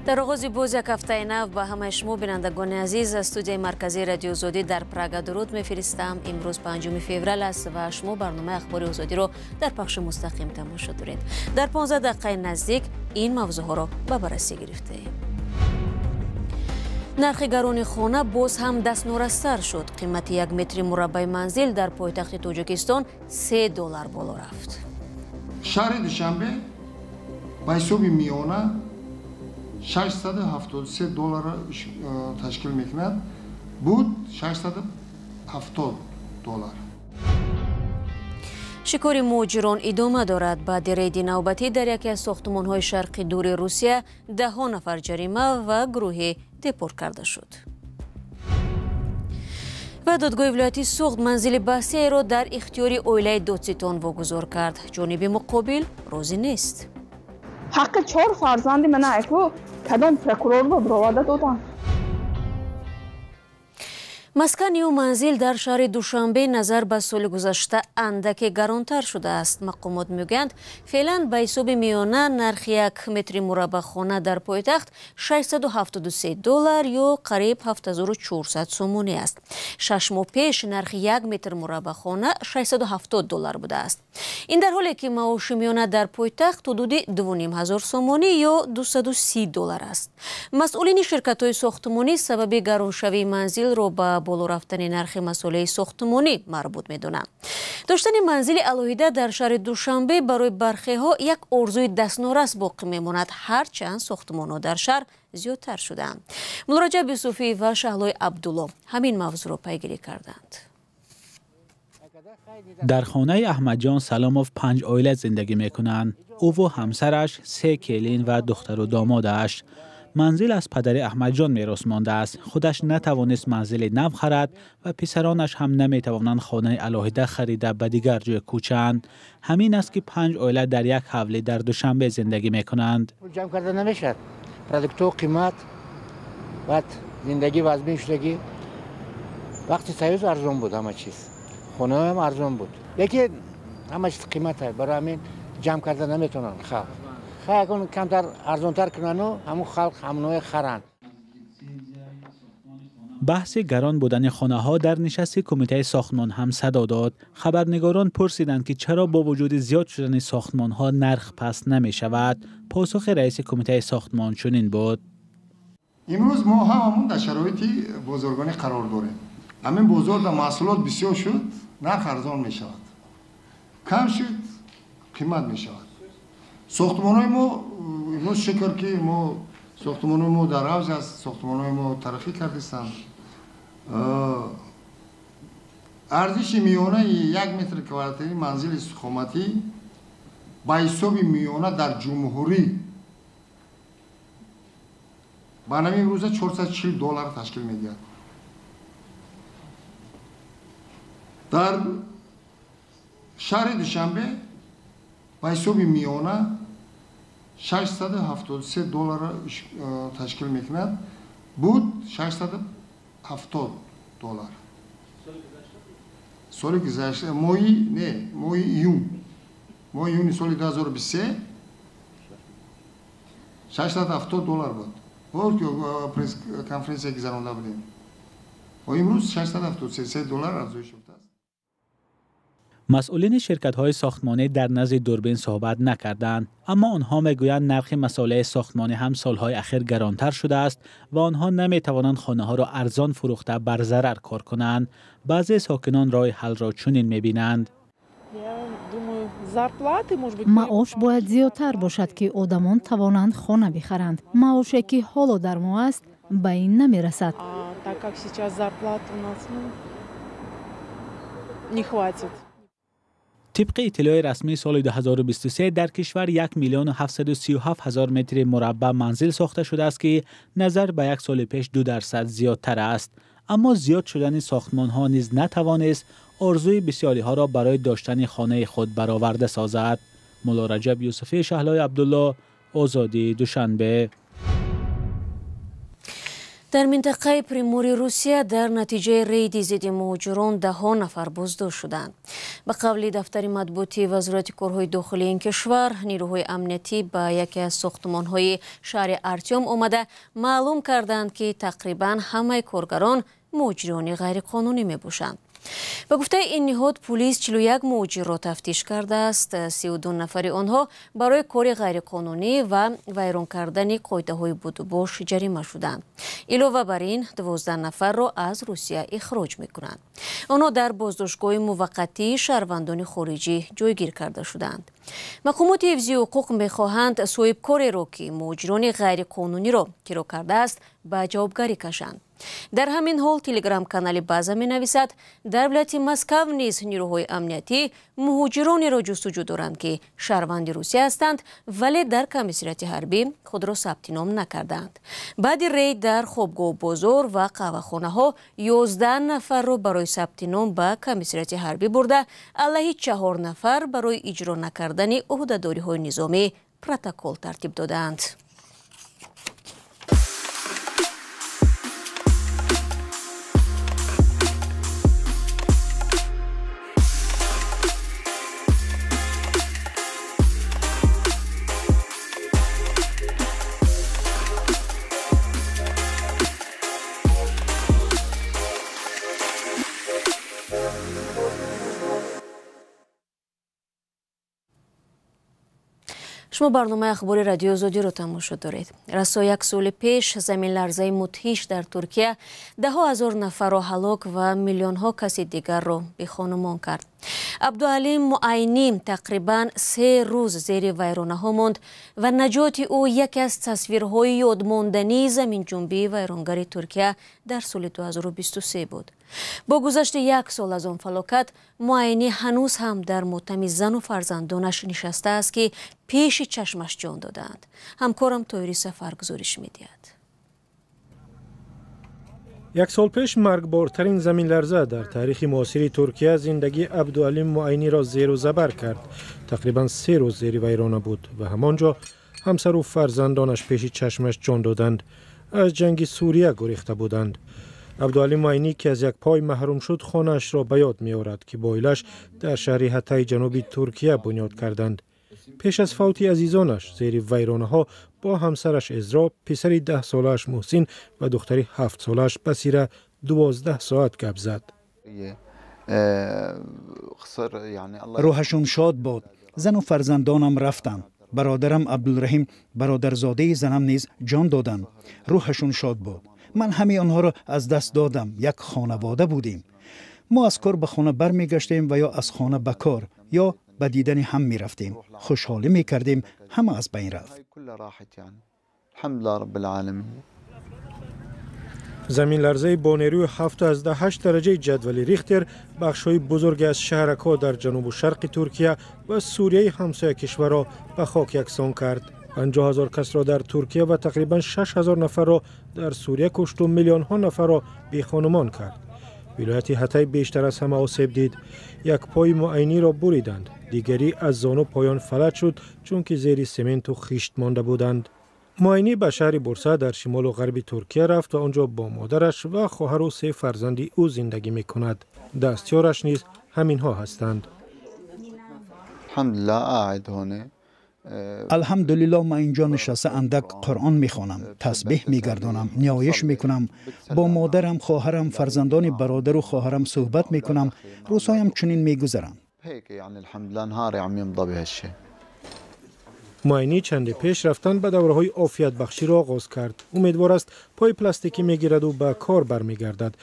Дар оғози боз як ҳафтаи нав ба ҳамаи шумо бинандагони азиз аз студияи марказии Радиои Озодӣ дар Прага дуруд мефиристам. Имрӯз 5 феврал аст ва шумо барномаи Ахбори Озодиро дар пахши мустақим тамошо доред. Дар 15 дақиқаи наздик ин мавзӯъҳоро ба баррасӣ гирифтаем. Нархи гарони хона боз ҳам дастнорастар шуд. Қимати як метри мураббаи манзил дар пойтахти Тоҷикистон $3 боло рафт. Шаҳри Душанбе ба ҳисоби миёна $673 ташкил мекунад, буд $670. Шикори муҳоҷирон идома дорад. Баъди рейди навбатӣ дар яке аз сохтумонҳои шарқи дури Русия даҳҳо нафар ҷарима ва гурӯҳе депорт карда шуд. Ва додгоҳи вилояти Суғд манзили баҳсияеро дар ихтиёри оилаи додситон вогузор кард. Ҷониби муқобил розӣ нест. Ҳаққи чор фарзанди ман айку кадом прокурорро бироварда додам. Маскани ӯ манзил дар шаҳри Душанбе назар ба соли гузашта андаке гаронтар шудааст. Мақомот мегӯянд, феълан ба ҳисоби миёна нархи як метри мураббаъ хона дар пойтахт $673 ё қариб 7400 сомонӣ аст. 6 моҳ пеш нархи як метр мураббаъ хона $670 будааст. Ин дар ҳоле ки маоши миёна дар пойтахт ҳудуди 2500 сомонӣ ё $230 аст. Масъулини ширкатҳои сохтмонӣ сабаби гароншавии манзилро ба боло рафтани нархи масолеҳи сохтмонӣ марбут медонанд. Доштани манзили алоҳида дар шаҳри Душанбе барои бархеҳо як орзуи дастнорас боқӣ мемонад, ҳарчанд сохтмонҳо дар шаҳр зиёдтар шудаанд. Муллораҷаб Юсуфӣ ва Шаҳлои Абдулло ҳамин мавзӯъро пайгирӣ карданд. Дар хонаи Аҳмадҷон Саломов 5 оила зиндагӣ мекунанд. Ӯву ҳамсараш, 3 келин ва духтару домодаш. Манзил аз падари Аҳмадҷон мерос мондааст. Худаш натавонист манзили нав харад ва писаронаш ҳам наметавонанд хонаи алоҳида харида ба дигар ҷой кӯчанд. Ҳамин аст ки 5 оила дар як ҳавлӣ дар Душанбе зиндагӣ мекунанд. Пул ҷамъ карда намешавад. Продуктҳо қимат, баъд зиндагӣ вазмин шудагӣ. Вақти союз арзон буд ҳама чиз. Хонаҳоям арзон буд. Лекин ҳама чиз қимат аст. Барои ҳамин ҷамъ карда наметавонанд халқ. Ягон камтар арзонтар кунану ҳамун халқ ҳамоное харанд. Баҳси гарон будани хонаҳо дар нишасти кумитаи сохтмон ҳам садо дод. Хабарнигорон пурсиданд, ки чаро бо вуҷуди зиёд шудани сохтмонҳо нарх паст намешавад. Посухи раиси кумитаи сохтмон чунин буд. Имрӯз мо ҳамамон дар шароити бозоргонӣ қарор дорем. Ҳамин бозор дар маҳсулот бисёр шуд, нарх арзон мешавад. Кам шуд, қимат мешавад. Сохтмонҳои мо имрӯз шукр ки мо сохтмонҳои мо дар авҷ аст, сохтмонҳои мо тараққӣ кардистанд. Арзиши миёнаи як метр квадратии манзили истиқоматӣ ба ҳисоби миёна дар ҷумҳурӣ ба нави имрӯза $440 ташкил медиҳад. Дар шаҳри Душанбе ба ҳисоби миёна $673 ташкил мекунад, буд $670. Соли гузашта моҳи июни соли 2023 $670 буд. Бор ки пресс-конференсия гузаронда будем. Имрӯз $673 афзоиш ёфтааст. Масъулини ширкатҳои сохтмонӣ дар назди дурбин суҳбат накарданд, аммо онҳо мегӯянд нархи масолеҳи сохтмонӣ ҳам солҳои ахир гаронтар шудааст ва онҳо наметавонанд хонаҳоро арзон фурӯхта бар зарар кор кунанд. Баъзе сокинон роҳи ҳалро чунин мебинанд. Маош бояд зиёдтар бошад, ки одамон тавонанд хона бихаранд. Маоше ки ҳоло дар мо аст, ба ин намерасад. Тибқи иттилои расмии соли 2023 дар кишвар 1 737 000 метри мураббаъ манзил сохта шудааст, ки назар ба як соли пеш 2% зиёдтар аст. Аммо зиёд шудани сохтмонҳо низ натавонист орзуи бисёриҳоро барои доштани хонаи худ бароварда созад. Муллораҷаб Юсуфӣ, Шаҳлои Абдулло, Озодӣ, Душанбе. Дар минтақаи Примории Русия дар натиҷаи рейди зидди муҳоҷирон даҳҳо нафар боздошт шуданд. Ба қавли дафтари матбуотии Вазорати корҳои дохилии ин кишвар, нерӯҳои амниятӣ ба яке аз сохтмонҳои шаҳри Артём омада маълум карданд, ки тақрибан ҳамаи коргарон муҳоҷирони ғайриқонунӣ мебошанд. Ба гуфтаи ин ниҳод, пулис 41 муҳоҷирро тафтиш кардааст. 32 нафари онҳо барои кори ғайриқонунӣ ва вайрон кардани қоидаҳои будубош ҷарима шуданд. Илова бар ин, 12 нафарро аз Русия ихроҷ мекунанд. Онҳо дар боздоштгоҳи муваққатии шаҳрвандони хориҷӣ ҷойгир карда шуданд. Мақомоти ҳифзи ҳуқуқ мехоҳанд соҳибкореро, ки муҳоҷирони ғайриқонуниро киро кардааст, ба ҷавобгарӣ кашанд. Дар ҳамин ҳол телеграм-канали База менависад, дар вилояти Москав низ нерӯҳои амниятӣ муҳоҷиронеро ҷустуҷӯ доранд, ки шаҳрванди Русия ҳастанд, вале дар комиссариати ҳарбӣ худро сабти ном накардаанд. Баъди рейд дар хобгоҳу бозор ва қаҳвахонаҳо 11 нафарро барои сабти ном ба комиссариати ҳарбӣ бурда, алайҳи 4 нафар барои иҷро накардани ӯҳдадориҳои низомӣ протокол тартиб додаанд. Шумо барномаи ахбори Радиои Озодиро тамошо доред. Расо як соли пеш заминларзаи мудҳиш дар Туркия даҳҳо ҳазор нафарро ҳалок ва миллионҳо каси дигарро бехонумон кард. Абдуалим Муайнӣ тақрибан 3 рӯз зери вайронаҳо монд ва наҷоти ӯ яке аз тасвирҳои ёдмондании заминҷунбии вайронгари Туркия дар соли 2023 буд. Бо гузашти як сол аз он фалокат, Муайнӣ ҳанӯз ҳам дар мотами зану фарзандонаш нишастааст, ки пеши чашмаш ҷон додаанд. Ҳамкорам Тоири Сафар гузориш медиҳад. Як сол пеш маргбортарин заминларза дар таърихи муосири Туркия зиндагии Абдуалим Муайниро зеру забар кард. Тақрибан 3 рӯз зери вайрона буд ва ҳамон ҷо ҳамсару фарзандонаш пеши чашмаш ҷон доданд. Аз ҷанги Сурия гурехта буданд. Абдуалим Муайнӣ, ки аз як пой маҳрум шуд, хонаашро ба ёд меорад, ки бо оилааш дар шаҳри Ҳатаи ҷануби Туркия бунёд карданд. Пеш аз фавти азизонаш зери вайронаҳо бо ҳамсараш Эзро, писари 10-солааш Муҳсин ва духтари 7-солааш Басира 12 соат гап зад. Рӯҳашон шод буд. Зану фарзандонам рафтанд. Бародарам Абдулраҳим, бародарзодаи занам низ ҷон доданд. Рӯҳашон шод буд. Ман ҳамаи онҳоро аз даст додам. Як хонавода будем. Мо аз кор ба хона бармегаштем ва ё аз хона ба кор, ё ба дидани ҳам мерафтем, хушҳолӣ мекардем. Ҳама аз байн рафт. Заминларзаи бо нерӯи 7,8 дараҷаи ҷадвали Рихтер бахшҳои бузурге аз шаҳракҳо дар ҷанубу шарқи Туркия ва Сурияи ҳамсоя кишварро ба хок яксон кард. 50 000 касро дар Туркия ва тақрибан 6 000 нафарро дар Сурия кушту миллионҳо нафарро бехонумон кард. Вилояти Ҳатай бештар аз ҳама осеб дид. Як пои Муайниро буриданд, дигарӣ аз зону поён фалаҷ шуд, чунки зери сементу хишт монда буданд. Муайнӣ ба шаҳри Бурса дар шимолу ғарби Туркия рафт ва он ҷо бо модараш ва хоҳару 3 фарзанди ӯ зиндагӣ мекунад. Дастёраш низ ҳаминҳо ҳастанд. Алҳамдулиллоҳ, ман инҷо нишаста андак Қуръон мехонам, тасбеҳ мегардонам, ниёиш мекунам, бо модарам, хоҳарам, фарзандони бародару хоҳарам суҳбат мекунам. Рӯзҳоям чунин мегузаранд. Муайнӣ чанде пеш рафтан ба давраҳои офиятбахширо оғоз кард. Умедвор аст, пои пластикӣ мегираду ба кор бармегардад.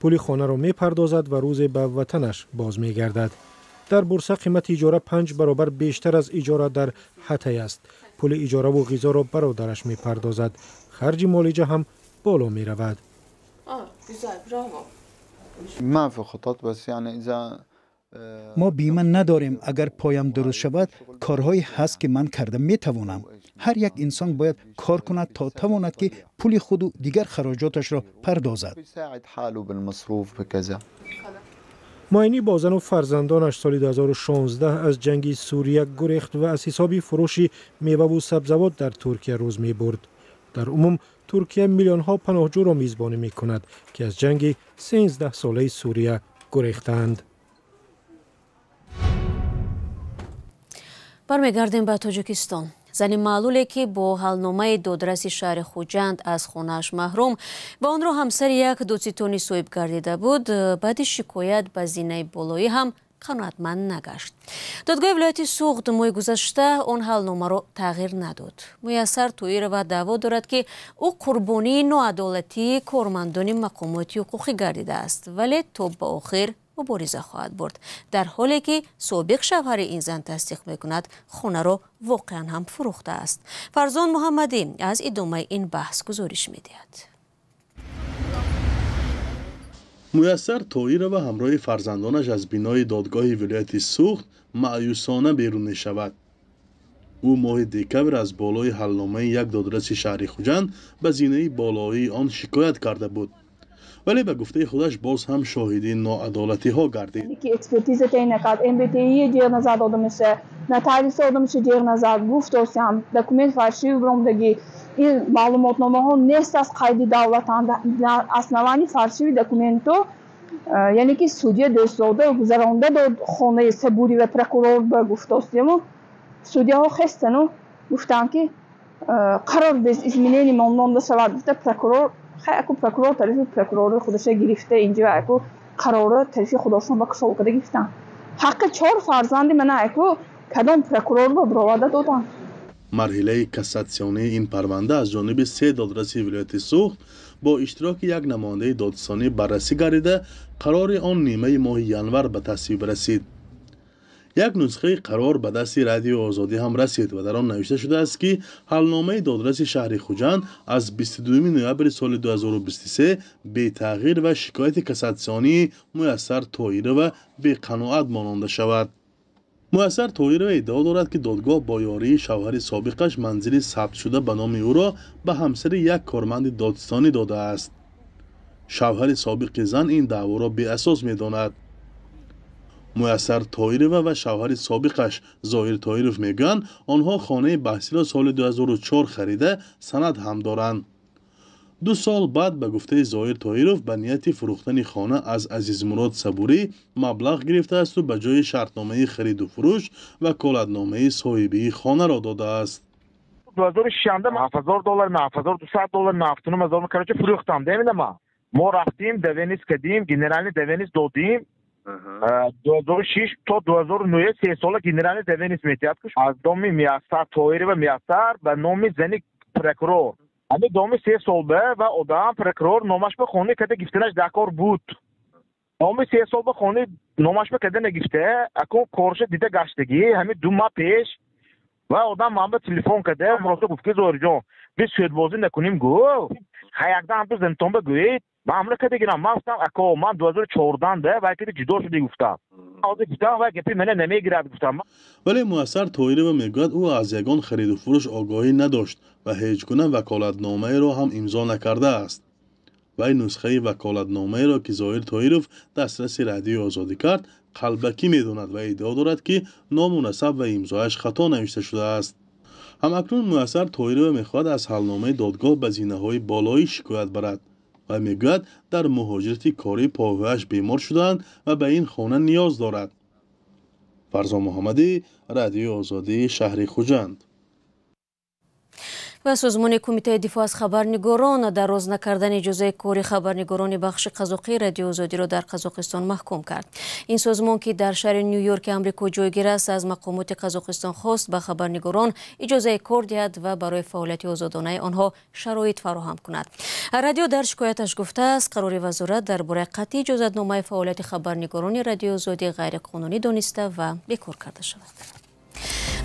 Пули хонаро мепардозад ва рӯзе ба ватанаш боз мегардад. Дар Бурса қимати иҷора 5 баробар бештар аз иҷора дар Ҳатай аст. Пули иҷораву ғизоро бародараш мепардозад. Харҷи молиҷа ҳам боло меравад. Мо бима надорем. Агар поям дуруст шавад, корҳое ҳаст, ки ман карда метавонам. Ҳар як инсон бояд кор кунад, то тавонад, ки пули худу дигар хароҷоташро пардозад. Муайнӣ бо зану фарзандонаш соли 2016 аз ҷанги Сурия гурехт ва аз ҳисоби фурӯши меваву сабзавот дар Туркия рӯз мебурд. Дар умум Туркия миллионҳо паноҳҷӯро мизбонӣ мекунад, ки аз ҷанги 13-солаи Сурия гурехтаанд. Бармегардем ба Тоҷикистон. Зани маълуле, ки бо ҳалномаи додраси шаҳри Хуҷанд аз хонааш маҳрум ва онро ҳамсари як додситони соҳиб гардида буд, баъди шикоят ба зинаи болоӣ ҳам қаноатманд нагашт. Додгоҳи вилояти Суғд моҳи гузашта он ҳалномаро тағйир надод. Муяссар Тоирова даъво дорад, ки ӯ қурбонии ноадолатии кормандони мақомоти ҳуқуқӣ гардидааст, вале то ба охир мубориза хоҳад бурд, дар ҳоле ки собиқ шавҳари ин зан тасдиқ мекунад, хонаро воқеан ҳам фурӯхтааст. Фарзон Муҳаммадӣ аз идомаи ин баҳс гузориш медиҳад. Муяссар Тоирова ҳамроҳи фарзандонаш аз бинои додгоҳи вилояти Суғд маъюсона берун мешавад. Ӯ моҳи декабр аз болои ҳалномаи як додраси шаҳри Хуҷанд ба зинаи болоии он шикоят карда буд, вале ба гуфтаи худаш боз ҳам шоҳиди ноадолатиҳо гардид. Ки экспертиза таъин накард, МБТИ ҷеғ назар дода меша, нотариус дода меша ҷеғ назар, гуфтосям документ фарши бромдаги, ин маълумотномаҳо нест аз қайди давлатанд, основании фаршиви документу, яъне ки судья Дӯстзода гузаронда дод хонаи Сабури ва прокурор ба гуфтосему, судьяҳо хестану гуфтанд, ки қарор без изменений монда шавад, гуфта прокурор. Хай, аку прокурор тарафи прокурори худаша гирифта, инҷо аку қарора тарафи худошон ба кушол карда гирифтанд. Ҳаққи чор фарзанди мана аку кадом прокурор ба бироварда доданд. Марҳилаи кассатсионии ин парванда аз ҷониби се додраси вилояти Суғд бо иштироки як намояндаи додситонӣ баррасӣ гардида, қарори он нимаи моҳи январ ба тасвиб расид. Як нусхаи қарор ба дасти Радиои Озодӣ ҳам расид ва дар он навишта шудааст, ки ҳалномаи додраси шаҳри Хуҷанд аз 22 ноябри соли 2023 бетағйир ва шикояти кассатсионии Муяссар Тоирова беқаноат мононда шавад. Муяссар Тоирова иддао дорад, ки додгоҳ бо ёрии шавҳари собиқаш манзили сабтшуда ба номи ӯро ба ҳамсари як корманди додситонӣ додааст. Шавҳари собиқи зан ин даъворо беасос медонад. Муяссар Тоирова ва шавҳари собиқаш Зоир Тоиров мегӯянд, онҳо хонаи баҳсиро соли 2004 харида, санад ҳам доранд. 2 сол баъд, ба гуфтаи Зоир Тоиров, ба нияти фурӯхтани хона аз Азизмурод Сабурӣ маблағ гирифтаасту ба ҷои шартномаи хариду фурӯш ваколатномаи соҳибии хонаро додааст. 2006 7000 доллар, 7200 доллар, 79 000, короче, фурӯхтам, деминама. Мо рафтим, доверенность кардим, генеральный доверенность додим. 2006 то 2009 се сола генеральный доверенность метиҳад аз доми Муяссар Тоирова Муяссар ба номи зани прокурор. Ҳамин доми се сол ба ва одам прокурор номаш ба хонаи када гифтанаш дакор буд. Номи се сол ба хонаи номаш ба када нагифта, акун корша дида гаштагӣ ҳамин 2 моҳ пеш ва одам ман ба телефон када, муросо гуфт, ки Зоирҷон, биз суҳбатбозӣ накунем, гуфт. Хай, якдам ҳамту занитон ба гӯед, ман амр када гирам. Ман гуфтам, ако, ман 2014 да вай када ҷудо шуда гуфтам. Ҳозир гуфтам, вай гапи мана намегирад гуфтам. Вале Муяссар Тоирова мегӯяд, ӯ аз ягон хариду фурӯш огоҳӣ надошт ва ҳеҷ гуна ваколатномаеро ҳам имзо накардааст. Вай нусхаи ваколатномаеро, ки Зоир Тоиров дастраси Радиои Озодӣ кард, қалбакӣ медонад ва иддао дорад, ки ному насаб ва имзояш хато навишта шудааст. Ҳамакнун Муяссар Тоирова мехоҳад аз ҳалномаи додгоҳ ба зинаҳои болоӣ шикоят барад ва мегӯяд, дар муҳоҷирати корӣ пойҳояш бемор шудаанд ва ба ин хона ниёз дорад. Фарзон Муҳаммадӣ, Радиои Озодӣ, шаҳри Хуҷанд. Ва созмони Кумитаи дифоъ аз хабарнигорон дароз накардани иҷозаи кори хабарнигорони бахши қазоқии Радиои Озодиро дар Қазоқистон маҳкум кард. Ин созмон, ки дар шаҳри Ню-Йорки Амрико ҷойгир аст, аз мақомоти Қазоқистон хост ба хабарнигорон иҷозаи кор диҳад ва барои фаъолияти озодонаи онҳо шароит фароҳам кунад. Радио дар шикояташ гуфтааст, қарори вазорат дар бораи қатъи иҷозатномаи фаъолияти хабарнигорони Радиои Озодӣ ғайриқонунӣ дониста ва бекор карда шавад.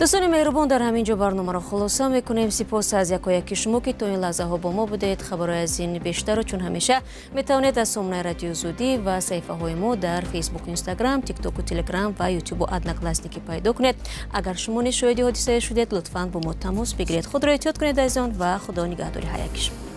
Дӯстони меҳрубон, дар ҳамин ҷо барномаро хулоса мекунем. Сипос аз якояки шумо, ки то ин лаҳзаҳо бо мо будед. Хабарҳои аз ин бештарро чун ҳамеша метавонед аз сомонаи Радиои Озодӣ ва саҳифаҳои мо дар Фейсбук, Инстаграм, Тиктоку, Телеграм ва Ютубу Одноклассники пайдо кунед. Агар шумо низ шоҳиди ҳодисае шудед, лутфан бо мо тамос бигиред. Худро эҳтиёт кунед, азизон, ва Худо нигаҳдори ҳар яки шумо.